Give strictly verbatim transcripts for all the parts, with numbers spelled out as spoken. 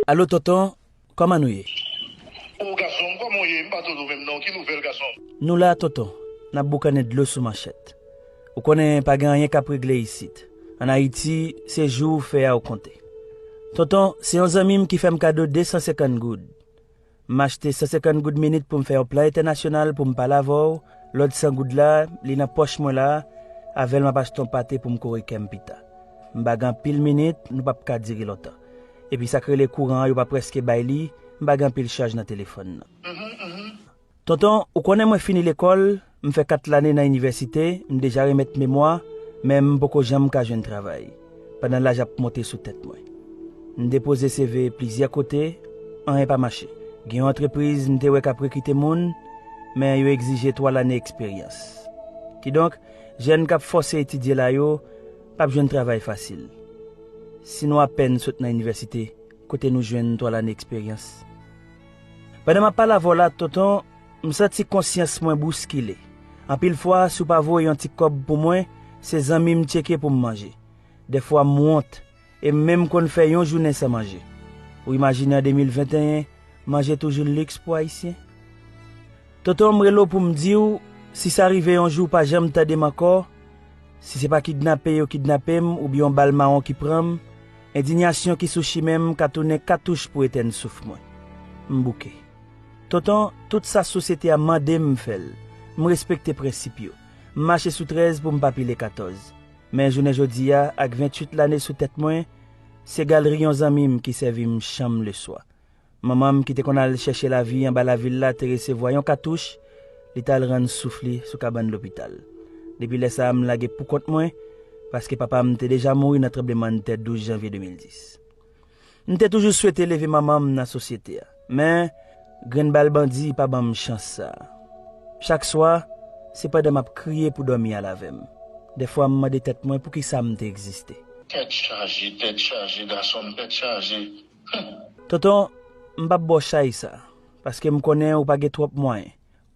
Alo, tonton, kòman nou ye? O gason m, kòman w ye? M pa tande w menm non. Ki nouvèl, gason m? Nou la, tonton. N ap boukannen dlo sou manchèt. Ou konnen pa gen anyen k ap regle isit. Ann Ayiti, se jou ou fè a ou konte. Tonton, se yon zanmi m ki fè m kado de san senkant goud. M achte san senkant goud minit pou m fè yon plan entènasyonal pou m pale avè w. Lòt san goud la, li nan pòch mwen la. Avè l m ap achte yon pate pou m kore kè m pita. M pa gen anpil minit, nou p ap ka dire lontan. Epi sa k rele kouran an, yo pa prèske bay li, m pa gen anpil chaj nan telefòn nan. Tonton, ou konnen mwen fini lekòl, m fè kat lane nan inivèsite, m deja remèt memwa, men m poko janm ka jwenn travay, pandan laj ap monte sou tèt mwen. M depoze C V plizyè kote, anyen pa mache. Gen yon antrepriz m te wè k ap rekite moun, men yo egzije twa lane eksperyans. Kidonk, jèn k ap fòse etidye la yo p ap jwenn travay fasil. Si nou apèn sot nan inivèsite, kote nou jwenn twa lane eksperyans? Pandan m ap pale avè w la, tonton, m santi konsyans mwen bouskile. Anpil fwa, si w pa voye yon ti kòb pou mwen, se zanmi m tcheke pou m manje. Dèfwa, m wont, e m menm konn fè yon jounen san manje. Ou imajine an de mil venteyen, manje toujou liks pou Ayisyen? Tonton, m rele w pou m di w, si sa rive yon jou w pa janm tande m ankò, si se pa kidnape yo kidnape m oubyen yon bal mawon ki pran m, endiyasyon ki sou chimen m ka tounen katouch pou etèn souf mwen. M bouke. Tonton, tout sa sosyete a mande m, m fè l. M respekte prensip yo. M mache sou trèz pou m pa pile katòz. Men jounen jodi a, ak venntuit lane sou tèt mwen, se galri yon zanmi m ki sèvi m chanm leswa. Manman m ki te konn al chèche lavi anba lavil la te resevwa yon katouch, li t al rann souf li sou kabann lopital. Depi lè sa a, m lage poukont mwen, paske papa m te deja mouri nan tranblemanntè douz janvye de mil dis. M te toujou swete leve manman m nan sosyete a, men grenn bal bandi pa ban m chans sa a. Chak swa, se pandan m ap kriye pou dòmi al avè m. Dèfwa, m mande tèt mwen poukisa m te egziste. Tèt chaje, tèt chaje, gason m, tèt chaje. Tonton, m p ap ba w chay sa, paske m konnen ou pa gen twòp mwayen.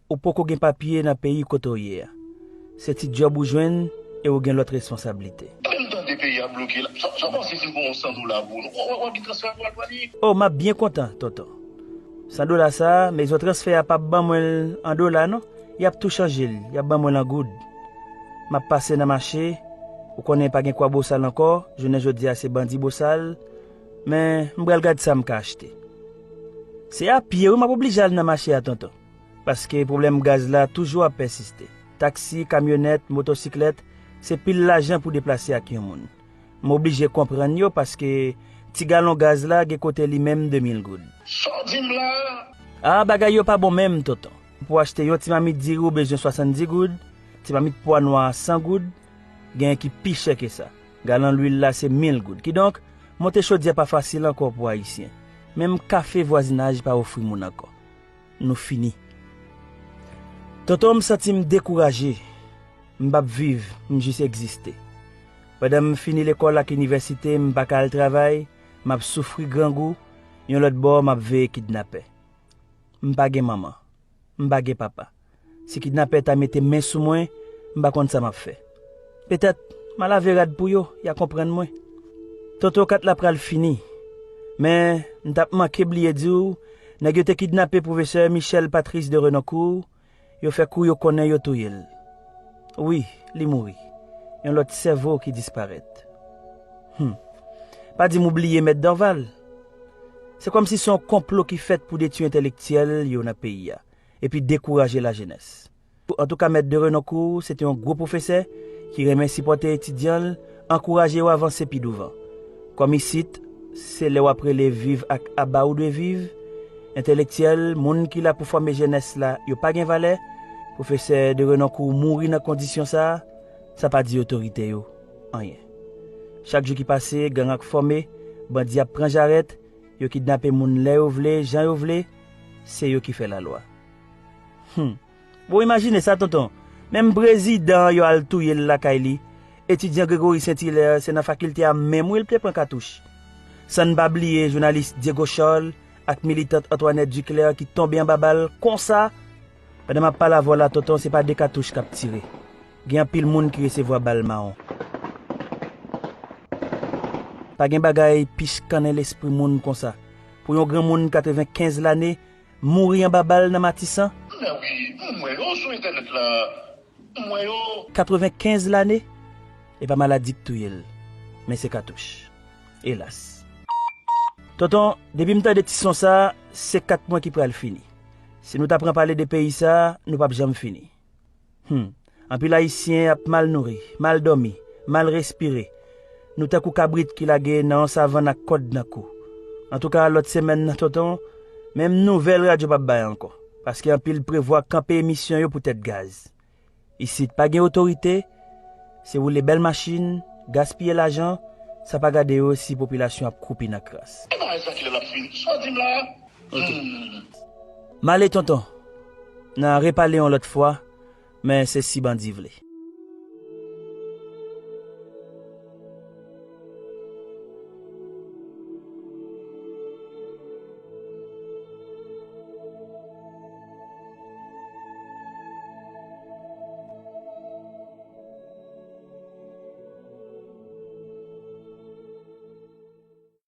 Ou poko gen papye nan peyi kote w ye a. Se ti djòb ou jwenn e ou gen lòt responsablite. Menm tande peyi a bloke la. Sa, sa w panse si m pran yon san dola pou ou? W, w, w ap gen transfè pou al pale? O, m ap byen kontan, tonton. San dola sa a, mezon transfè a p ap ban mwen l an dola, non. Y ap tou chanje l, y ap ban mwen l an goud. M ap pase nan mache, ou konnen pa gen Kwabosal ankò, jounen jodi a se bandi Bosal, men m pral gad sa m ka achte. Se a pye, wi, m ap oblije al nan mache a, tonton. Paske pwoblèm gaz la toujou ap pèsiste. Taksi, kamyonèt, motosiklèt, se pil lajan pou deplase ak yon moun. M oblije konprann yo paske ti galon gaz la gen kote li menm de mil goud. Sa w di m la a? A, bagay yo pa bon menm, tonton. Pou w achte yon ti mamit diri ou bezwen swasanndis goud, ti mamit pwa nwa a san goud, genyen ki pi chè ke sa. Galon lwil la se mil goud. Kidonk, monte chodyè pa fasil ankò pou Ayisyen. Menm kafe vwazinaj pa ofri moun ankò. Nou fini. Tonton, m santi m dekouraje. M p ap viv, m jis egziste. Pandan m fini lekòl ak inivèsite, m pa ka al travay, m ap soufri grangou, yon lòt bò, m ap veye kidnapè. M pa gen manman. M pa gen papa. Si kidnapè ta mete men sou mwen, m pa konn sa m ap fè. Petèt, m a lave rad pou yo, y a konprann mwen. Tonton, kat la pral fini. Men, m t ap manke bliye di w, nèg yo te kidnape pwofesè Michel Patrice de Renoncourt, yo fè kou yo konnen yo touye l. Wi, li mouri. Yon lòt sèvo ki disparèt. Hum. Pa di m ou bliye Mèt Dorval. Se kòmsi se yon konplo ki fèt pou detwi entèlektyèl yo nan peyi a, epi dekouraje lajenès. Antouka, Mèt de Renoncourt, se te yon gwo pwofesè ki renmen sipòte etidyan l, ankouraje yo avanse pi douvan. Kòm isit, se lè w ap rele viv ak aba ou dwe viv, entèlektyèl, moun ki la pou fòme jenès la, yo pa gen valè, pwofesè de Renoncourt mouri nan kondisyon sa a, sa pa di otorite yo anyen. Chak jou ki pase, gang ap fòme, bandi ap pran jarèt, yo kidnape moun lè yo vle, jan yo vle, se yo ki fè lalwa. Hum. Bon, imajine sa, tonton. Menm prezidan an yo al touye l lakay li. Etidyan Gregory Saint Hilaire, se nan fakilte a menm wi l te pran katouch. San n pa bliye jounalis Diego Charles ak militant Antoinette Duclair ki tonbe anba bal konsa. Pandan m ap pale avè w la, tonton, se pa de katouch k ap tire. Gen anpil moun ki resevwa bal mawon. Pa gen bagay pi chikannen lespri moun konsa. pou yon granmoun katrevenkenz lane mouri anba bal nan Matisan? Men wi, m wè yo sou entènèt la. M wè yo. Katrevenkenz lane? E pa maladi k touye l, men se katouch. Elas. Tonton, depi m tande ti son sa, se kat mwen ki pral fini. Si nou ta pran pale de peyi sa, nou p ap janm fini. Hmm. Anpil Ayisyen ap mal nouri, mal dòmi, mal respire. Nou tankou kabrit ki lage nan yon savann ak kòd nan kou. Antouka, lòt semèn nan, tonton, menm nouvèl radyo p ap bay ankò. Paske anpil prevwa kanpe emisyon yo poutèt gaz. Isit pa gen otorite, se woule bèl machin, gaspiye lajan, san pa gade yo si popilasyon ap kwoupi nan kras. E bagay sa kilè l ap fini? Sa w di m la? Ok. Hmm. M ale, tonton. N a repale yon lòt fwa, men se si bandi vle.